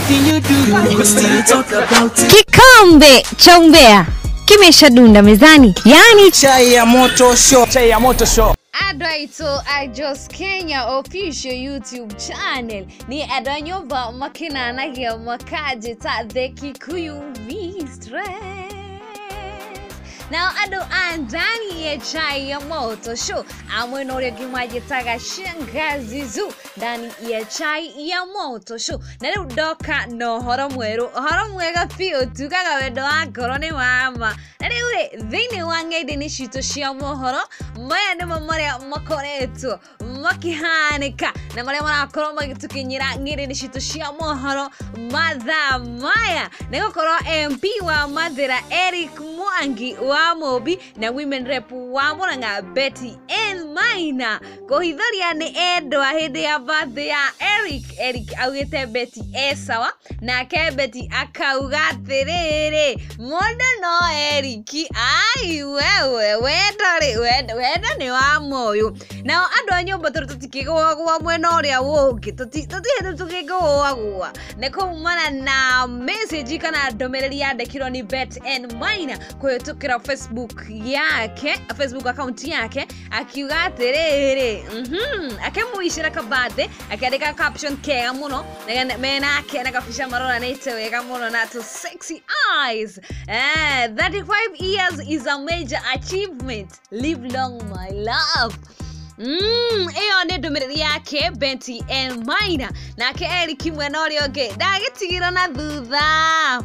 Anything you do, we still talk about it. Kikombe cha umbea kimeshadunda mezani. Yani chai ya moto show, chai ya moto show. Andũ a Jos Kenya official YouTube channel ni andũ a nyũmba makinanagia makanjĩta The Kikuyu Mistress. Nao andũ a ndani ya chai ya moto show amwe na ũrĩa ũngĩ manjĩtaga Shangazi Zu ndani ya chai ya moto show. Na rĩu ndoka na ũhoro mwerũ, ũhoro mwega biũ, tugaga wendo wa ngoro nĩ wa ma. Na rĩu rĩ, thĩinĩ wa ng'enda-inĩ citũ cia mohoro, maya nĩmo marĩa makoretwo makihanĩka na marĩa marakorwo magĩtũkinyĩra ng'enda-inĩ citũ cia mohoro mathaa maya. Nĩ gũkorwo MP wa Mathĩra Eric Mwangi wa Mobi na Women Rep wa Murang'a Betty N Maina kũhithũria nĩ endwa hĩndĩ ya birthday ya Eric. Eric augĩte Betty e sawa, nake Betty akauga atĩrĩrĩ, mũndũ no Eric, ai wewe wendo rĩ, wendo nĩ wa moyo. Nao andũ a nyũmba tondũ tũtikĩgũagũa mwena ũrĩa ũngĩ, tũtirĩ tũkĩgũagũa nĩ kumana na message kana ndũmĩrĩri yandĩkirwo nĩ Betty N Maina kũhĩtũkĩra Facebook yake, Facebook account yake, akiuga atĩrĩrĩ, akĩmũicĩra kabate, akĩandĩka caption kega mũno menake na kabica maroranĩte wega mũno na to sexy eyes. 35 years is a major achievement, live long my love. Ĩyo nĩ ndũmĩrĩri yake Betty N Maina. Nake Eric mwena ũrĩa ũngĩ ndagĩtigirwo na thutha.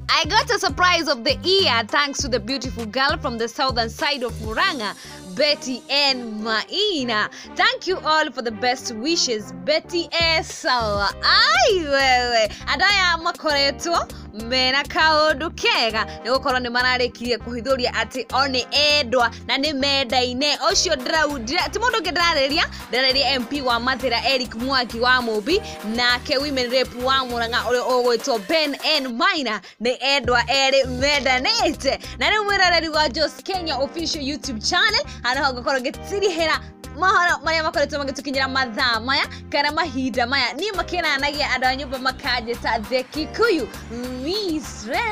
I got a surprise of the year thanks to the beautiful girl from the southern side of Murang'a, Betty N Maina. Thank you all for the best wishes, Betty Esawa. Ai wewe, andũ aya makoretwo mena kaũndũ kega nĩ gũkorwo nĩ mararĩkirie kũhithũria atĩ o nĩ endwa na nĩ mendaine. Ũcio ti mũndũ ũngĩ ndĩrarĩria, ndĩrarĩria MP wa Mathĩra Eric Mwangi wa Mobi nake Women Rep wa Murang'a ũrĩa ũgwĩtwo Ben N Maina, nĩ endwa erĩ mendanĩte. Na rĩu mwĩroreri wa Jos Kenya official YouTube channel, handũ ngũkorwo ngĩtirihĩra mohoro marĩa makoretwo magĩtũkinyĩra mathaa maya kana mahinda maya. Niĩ makenanagia andũ a nyũmba makanjĩta The Kikuyu Mistress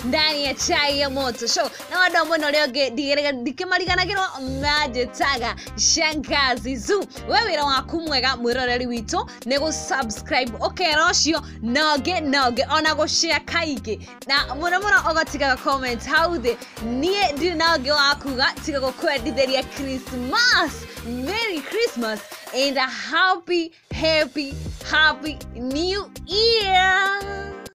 ndani ya chai ya moto show. Na andũ a mwena ũrĩa ũngĩ ndikĩmariganagĩrwo manjĩtaga Shangazi Zu. We wĩra waku mwega mwĩroreri witũ nĩ gũ subscribe ũkera ũcio na ũngĩ ona gũ share kaingĩ, na mũno mũno ũgatigaga comment hau thĩ. Niĩ ndirĩ na ũngĩ wa kuga tiga gũkwendithĩria Christmas, Merry Christmas and a happy happy happy New Year.